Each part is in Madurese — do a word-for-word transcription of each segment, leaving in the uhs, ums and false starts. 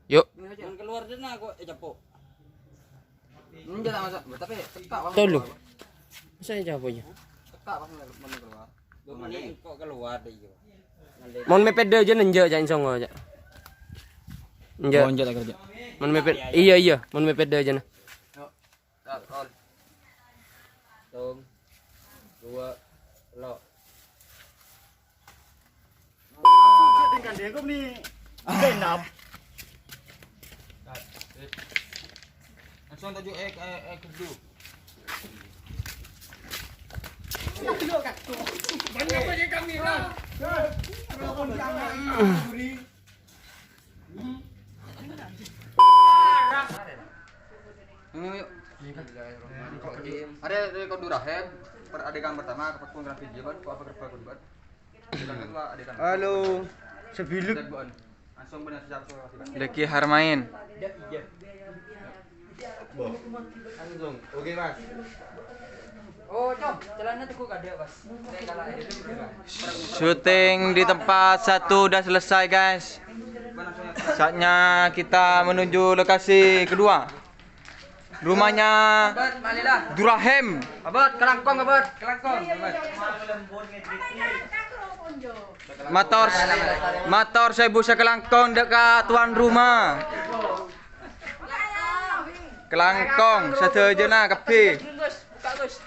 Yuk. Mon keluar dina kok, eh, cepo'. Enjâ' ta' maso', tapi cekka' pas. Tolu. Masa ya cepo' ya? Cekka' pas mon keluar. Mon kok keluar deh, iya. Mon mepet dâjâna enjâ', ca'na sènga', ca'. Enjâ'. Oh, enjâ' ta' kerja. Mon mepet, iyâ, iyâ, mon mepet dâjâna. Yuk. Tat, on. Tung. Dua. Lo. Tinggal dia kok ni. Genap. Langsung tajuk eh, eh, eh, kedua. Banyak pakai kamera. Ayo, yuk. Bismillahirrahmanirrahim. Ada, ada Kodurahem, per-, adegan pertama, kepekun kena video, kan? Kok apa kerja, kan? Adegan kedua, adegan Halo, sebilek. Langsung benar siap, siap, siap. Deki Harmain. Langsung. Oke, Mas. Oh, Cong, celana teguh kada, Mas. Syuting di tempat satu udah selesai, guys. Saatnya kita menuju lokasi kedua. Rumahnya Abot, malilah. Durahem. Abot, kalangkong, Abot, kalangkong, Abot. Mator, mator sèbu sakalangkong dâ' ka tuan rumah. Kalangkong sadhâjâna kabbhi. Gus, buka, Gus.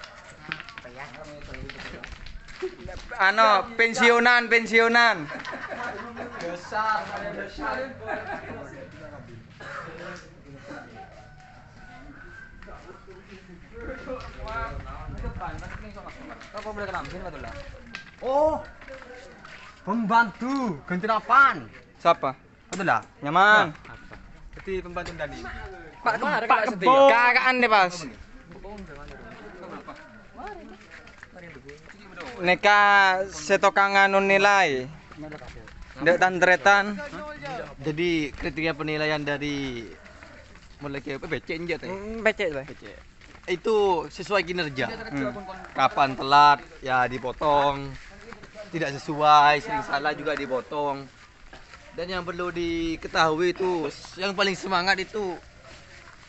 Ano, pensiunan, pensiunan. Oh, pembantu ganti lapan. Sapa? Betul lah. Nyaman. Nah, apa? Jadi pembantu Dani. Pak Kemar, Pak Kemar. Kebo. Kakaan deh, pas. Nèka sè tokang anu nilai. Ndek tan-taretan. Jadi kriteria penilaian dari mulai ke P C enjâ' teh. Hmm, P C teh. P C. Itu sesuai kinerja. Hmm. Kapan telat, ya dipotong. Tidak sesuai, sering salah juga dipotong. Dan yang perlu diketahui itu, yang paling semangat itu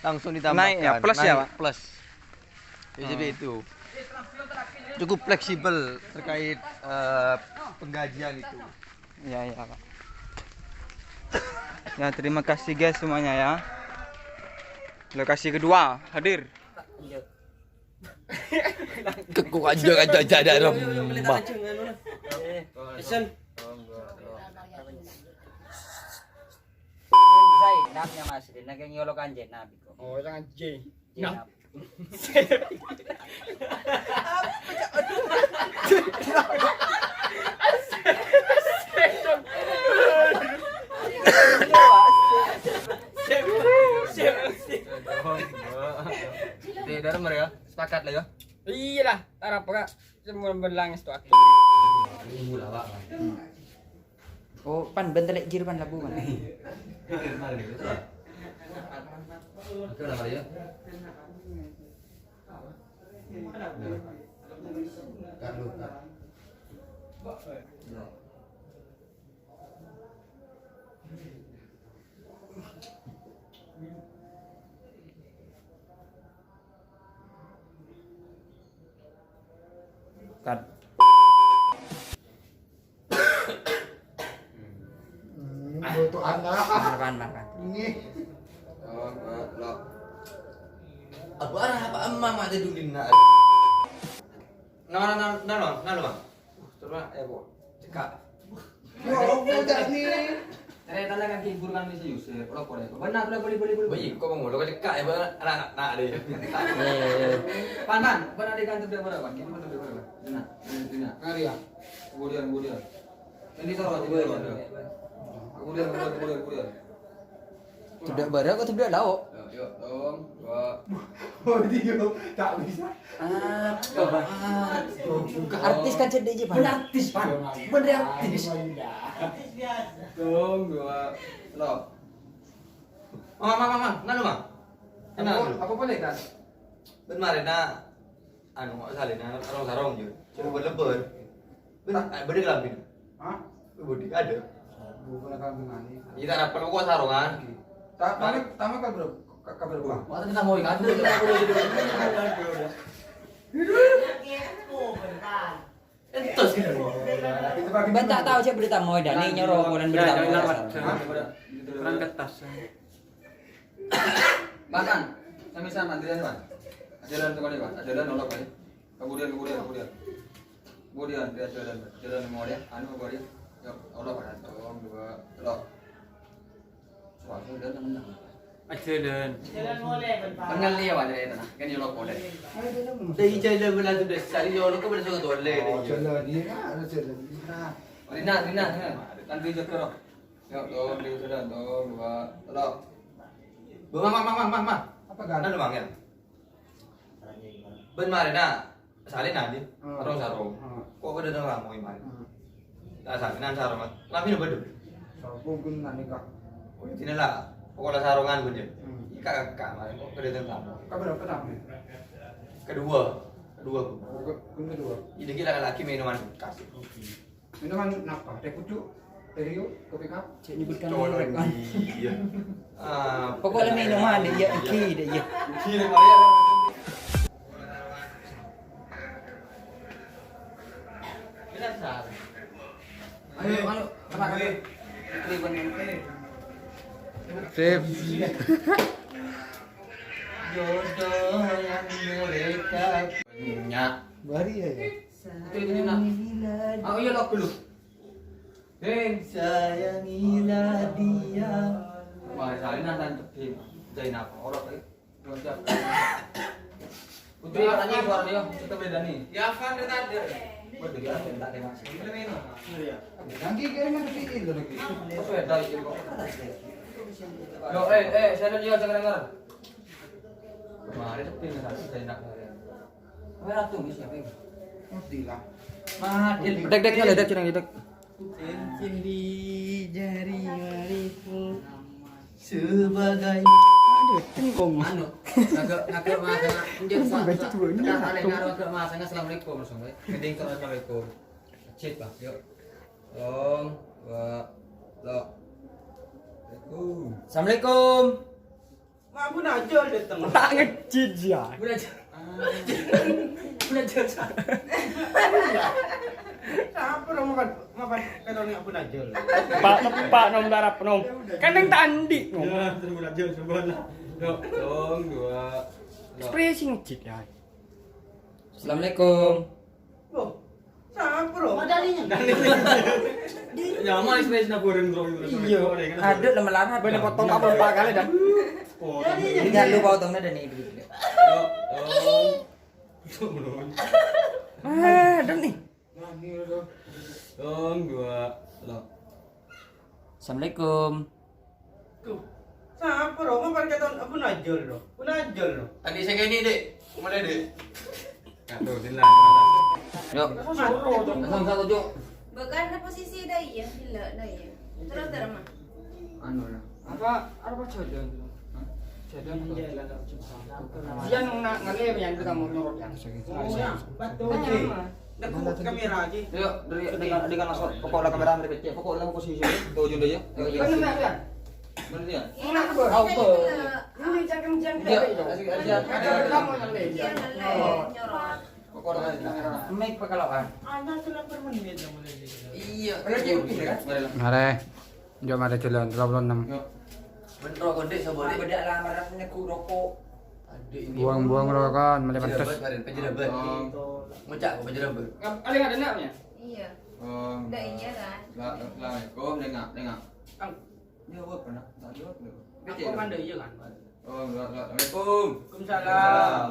langsung ditambahkan. Naik ya, plus ya, Pak? Plus. Jadi seperti itu. Cukup fleksibel terkait, eh, penggajian itu. Ya, ya, Pak. Ya, terima kasih, guys, semuanya, ya. Lokasi kedua hadir. Kekku aja, aja, aja, ada remah. Isen. Zainab ya, Mas. Dina kayak nyolok anjing, Nabi kok. Oh, itu anjing. Zainab. Sip, sip, sip. Di dalam ya, sepakat lah ya. Iyalah, arep, Kak. Semua belang itu aku. Oh, pan bentelek jir pan labu kan. Oke lah, Maria. Cut. Hmm, butuh anak. Marwan, marwan. Nih. Oh, lo. Apa arah apa emang ada dulin nak? Nah, nah, nah, nah, nah, nah, Bang. Uh, coba, eh, Bu. Cekak. Wah, apa dah nih? Ternyata lah kan hibur kan mesti Yusuf. Lo boleh. Benar, boleh, boleh, boleh, boleh. Baik, kok mau lo cekak ya, Bang? Anak, anak, anak deh. Pan, pan, pan ada kan tebak berapa? Kita tebak berapa? Nah, nah, nah. Karya. Kemudian, kemudian. Ini taruh aja dulu. Kemudian, kemudian, kemudian, kemudian. Tebak bara kok tebak lao? Yuk, yuk, tong, dua. Oh, dia tak bisa. Ah, coba. Artis kan cedek aja, Pak. Bener artis, Pak. Bener artis. Tong, dua. Lo. Mama, mama, mama. Nah, lo, Mang. Kenal. Apa, apa boleh kan? Ben marina, anu, kok salina, sarong-sarong, Jun. Coba lebar. Ben, eh, beda kelamin. Hah? Budi, ada. Bukan kelamin. Kita rapel kok sarongan. Ta-, tama, tama ka bârâmpa? Ka, ka bârâmpa? Wah, tadi tamoy kan? Entos gitu. Bân ta' tao cè' bâdâ tamoy, Dani nyoro polana bâdâ tamoy. Hah? Kurang kertas. Makan. Sami-sami, Adrian, Pak. Ajaran kembali, Pak. Ajaran Allah, Pak. Kemudian, kemudian, kemudian. Kemudian, dia jalan, jalan mau dia, anu, mau dia. Ya Allah, Pak. Satu, dua, tiga. Suatu dia teman-teman. Ajaran. Jalan mulai, Pak. Kenal dia, Pak, dari itu, nah. Kan nyolok boleh. Dari jalan mulai sudah, sari nyolok ke pada suatu boleh. Oh, jalan, iya, ada jalan. Nah. Rina, Rina, Rina. Kan dia jaga, loh. Yuk, tuh, dia jalan, tuh, dua, tiga. Bang, Bang, Bang, Bang, Bang, Bang. Apa kan? Ada, Bang, ya? Bân marèna salèna, Din. Hmm. Sarong-sarong. Hmm. Kok kadânteng tamoy marè? Hmm. Ta' salèna sarong, Mas. Lamina bâdâ. Sarong ghun nani, Kak. Oh, intina la. Pokokna sarongan bân, ya. Hmm. Ika, Kak, marè kok kadânteng tamoy. Kak, berapa tamu? Kedua. Kedua, Bu. Oh, ke-, ghun kedua. Jadi, kita lagi minuman bekas. Oke. Minuman napa? Teh pucuk, teh rio, kopi cup? Cè' nyebutkan merek, kan? Iya. Ah, pokoknya minuman, deh, iya, oke, deh, iya. Oke, deh, Maria. Ayo, ayo, ayo. Sip. Jodoh yang mereka punya. Bari ya, ya. Itu, itu, itu, nak. Oh, iya, lo dulu. Hei. Sayangilah dia. Wah, saya nanti tepin. Zainab, orang, eh. Belum siap. Putri, tanya suara dia. Kita beda nih. Ya, kan, dia tadi. Waduh, dia minta dia masuk. Ini minum. Iya. Nanti kira kan tepin itu lagi. Apa ya, dari sini kok? Yo, eh, eh, saya dia jangan dengar. Kemarin tepin satu Zainab. Apa ratu ini siapa ini? Ngerti lah. Dek, dek, mana dek, jeneng dek. Cincin di jari jemariku sebagai, aduh, tengkong. Anu, kagak, kagak masalah. Anjir, kagak masalah. Assalamualaikum, langsung, ya. Mending ke assalamualaikum. Cek, Pak, yuk. Om, wa, lo. Assalamualaikum. Assalamualaikum. Ma' Abu Najol dâteng. Ta' ngejjit, ya. Abu Najol. Abu Najol, sa-, Sapa, Rom? Mapan, mapan, katanya Abu Najol. Pak, tepak, Nom, tarap, Nom. Kan yang ta' andi', Nom. Ya, terus Abu Najol, sebelah. Yuk, dong, dua, lo. Ekspresi ngejjit, ya. Assalamualaikum. Loh, sapa, Rom? Modalinya. Ya, mau ekspresi na goreng, Rom. Iya. Ada nama larat. Bener potong apa empat kali, dah? Potong. Jangan lupa potongnya, dan ini dulu. Yo, yo. Ah, dan nih. Dong, dua, lo. Assalamualaikum. Tuh, sapa, Ro? Mapan katanya Abu Najol, Ro. Abu Najol, Ro. Andi' sè kènè', Dek. Mulai, Dek. Aduh, sila. Yuk. Langsung satu, Cuk. Bukan ada posisi dah, iya, gila, dah, iya. Terus, terus, Mas. Anu, ya. Apa, apa jodoh? Hah? Jodoh. Iya, nak ngalih yang kita mau nyorot, ya. Oh, ya. Betul. Nah, iya, Mas. Dekat kamera aja. Yuk, dari, dengan, dengan langsung. Pokoknya kamera dari kecil. Pokoknya posisi. Tuh, Jun, ya. Yuk, yuk. Bener, ya? Bener, ya? Iya, apa? Ini jangan, jangan. Iya, asik, asik. Ada kamu yang lain. Iya, yang lain. Nyorot. Pokoknya kamera. Mic pekalawan. Hanya sekitar menit yang mulai. Iya. Ada yang punya, kan? Mari lah. Mari. Njo mari jalan, tello puluh ennem. Yo. Bân roko, Dek, sabâli. Bâdâ lamaran nyeghâ' roko. Aduh, ini. Buang-buang roko, mèlè pantes. Pejabat, kemarin, pejabat. Oh. Ngucap, pejabat. Ngap-, kali ada naknya? Iya. Oh. Ndak iya, kan? Lah, lah, assalamualaikum, dengar, dengar. Ang. Jawab, nak. Tak jawab, nak. Aku kan ndak iya, kan? Oh, enggak, enggak. Assalamualaikum. Waalaikumsalam.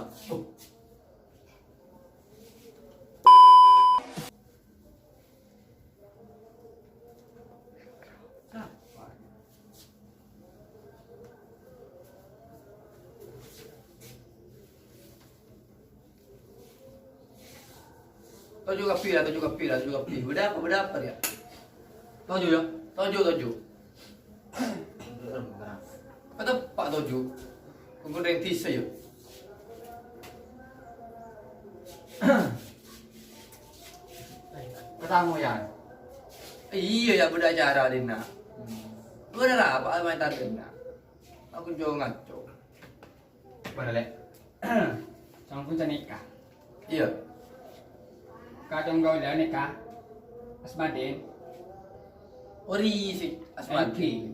Toju' kabbhi, ya, toju' kabbhi, ya, toju' kabbhi. Bâdâ apa, bâdâ apa, ya? Toju', ya. Toju', toju'. Kateppa' toju'. Kongkon rèng dhisa, ya. Katamu, ya. Iyâ, ya, bâdâ acara dinna'. Bâdâ apa, apa tadâ' dinna'? Aku jhâ' ngaco. Bârâ, Lè'. Sampon sanikah. Iyâ. Kacong kaulâ nèka. Asmaddin. Ori si Asmaddin.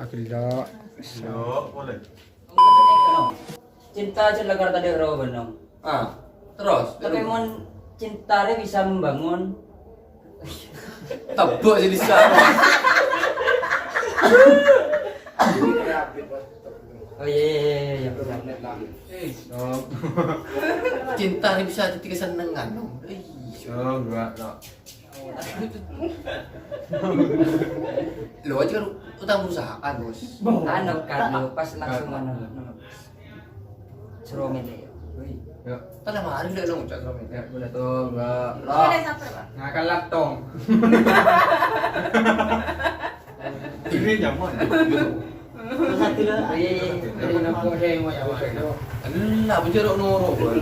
Akhirnya. Yo, boleh. Cinta jhâ' lakar tadâ' rowa bân, Nom. Ah, terus? Tapè mon cinta rè bisa membangun. Tebak jadi siapa? Oh, iya, iya, iya, iya, bisa. Eh, Nom. Cinta rè bisa jadi kesenengan, Nom. Eh, iya. Lo aja kan utang perusahaan, Bos. Anu kan, lo pas langsung anu. Seromel ya. Wih. Ya. Kan lama hari udah lo ngucap seromel. Ya, boleh tuh, enggak. Ini ada siapa, Pak? Ngakan laptop. Ini nyaman. Iya, iya, iya. Enggak, bener, noro, Bos.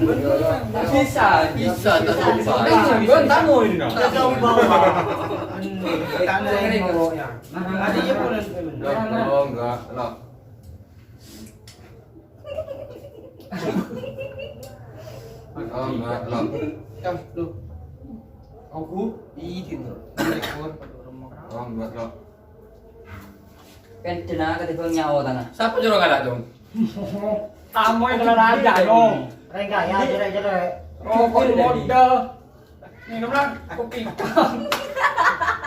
Bisa, bisa, tak lupa. Bisa, bisa. Tamu ini, no. Tamu ini, no. Nah, tadi ya, boleh. Enggak, enggak, enggak. Oh, enggak, lo. Cam, lo. Aku? Ih, gitu. Oh, enggak, lo. Kan jenengan ketimbang nyawa tanah. Siapa nyuruh kalah, Cong? Tamu yang kena raja, Cong. Rengga ya, jelek-jelek. Rokok modal. Minumlah kopi hitam.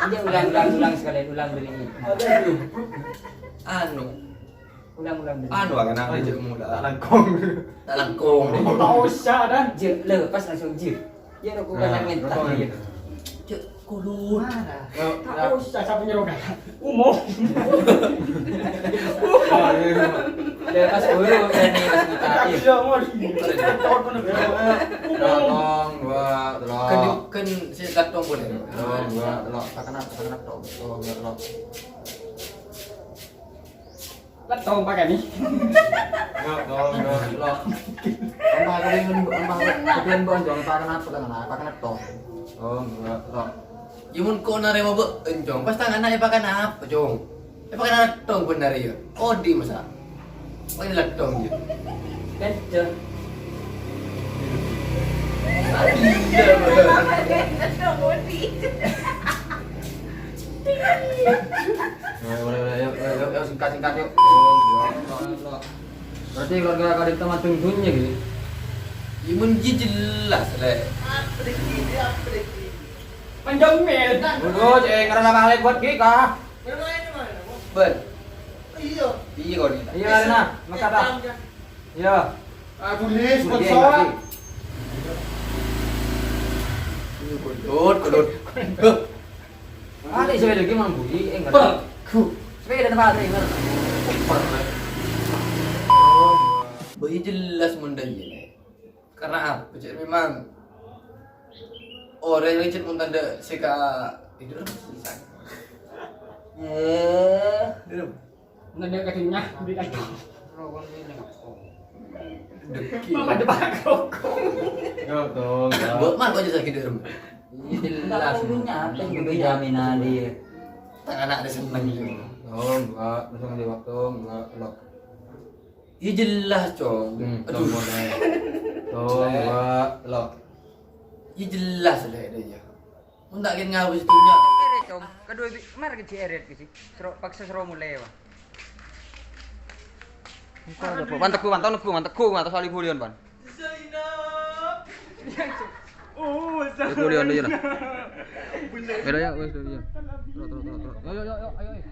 Ini ulang, ulang, ulang sekalian, ulang dulu ini. Anu. Ulang, ulang dulu. Anu, akan ada cek muda. Tak langkong. Tak langkong. Tak usah, Dan. Je, lepas langsung je. Ya, aku kan minta. Cek, kudu. Marah. Tak usah, siapa nyuruh kan? Umum. Lepas dulu, ya, nih, Mas Mutakin. Iya, Mas. Tolong, dua, tolong. Kedua, kan, si Gatong boleh. Tolong, dua, tolong. Tak kena, tak kena, tolong, tolong, dua, tolong. Lettong pakai nih. Enggak, tolong, enggak, lo. Apa kalian, apa kalian bonjong, pakai apa kan? Apa kan lettong? Tolong, enggak, lo. Ya, mun kok narema be, enjong, pas tangan aja pakai apa, Cong? Ya, pakai lettong bener ya. Odi masa? Pakai lettong ya. Kan, Cong. Iya, bener. Lettong odi. Ayo, ayo, ayo, ayo, ayo, singkat, singkat, yuk. Tolong, dua, tolong. Berarti keluarga Kadek Tamat Dungdungnya gitu. Ya, mun ji jelas, Lè'. Menjemil. Udah, cek, karena balik buat kita. Ber. Iya. Iya, kok ini. Iya, Lè', nah, maka tak. Iya. Ah, boleh, sponsor. Iya, kodot, kodot. Ada sepeda gimana, Bu? Eh, enggak. Bagus. Sepeda tempat, enggak. Super. Bagi jelas mun dâ' iyâ, Lè'. Karena apa? Cek memang orang yang cek mun tanda seka itu bisa. Eh, Nanda katanya beli kacang. Deki. Mama depan rokok. Yo, tong, ya. Buat mana aja sakit dulu. Ini jelas. Enggak, dulunya apa yang dulu jaminan dia? Tak anak ada seneng gitu. Oh, enggak. Langsung di waktu, enggak, lo. Iya jelas, Cong. Hmm, aduh. Cong, boleh. Cong, enggak, lo. Iya jelas, Lè', dâ' iyâ. Mun ta' kèng ngabis dunnya. Eret, Cong. Kedua bi-, mara ke eret ke si. Sero-, paksa sero mulai, Pak. Engko' aja, Pak. Pan teguh, pan, tau neguh, pan teguh, pan, tau sali bulion, pan. Zainab. Oh, Zainab. Bulion dulu, ya, lah. Bener. Beda ya, wes, dulu, ya. Terus, terus, terus, terus. Yo, yo, yo, yo, ayo, ayo.